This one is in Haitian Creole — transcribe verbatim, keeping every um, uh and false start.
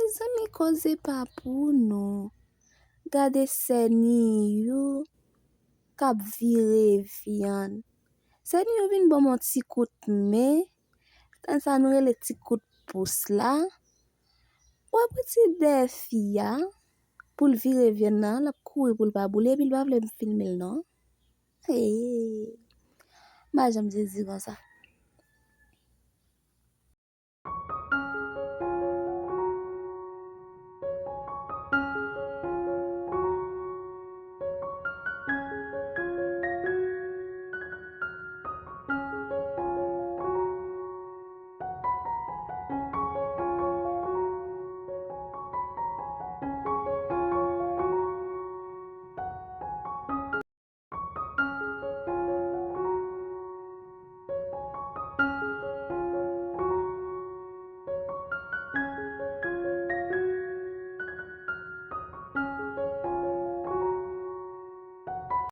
Mezanmi, koze pa pou nou. Gade sè Niyou k ap vire vyann. Sè Niyou vin ban m yon ti kout men. Sa nou rele ti kout pous la. W ap retire dèyè fi a pou l vire vyann nan, l ap kouri pou l pa boule, epi l pa vle m filme l non. Hey. M pa janm sezi konsa.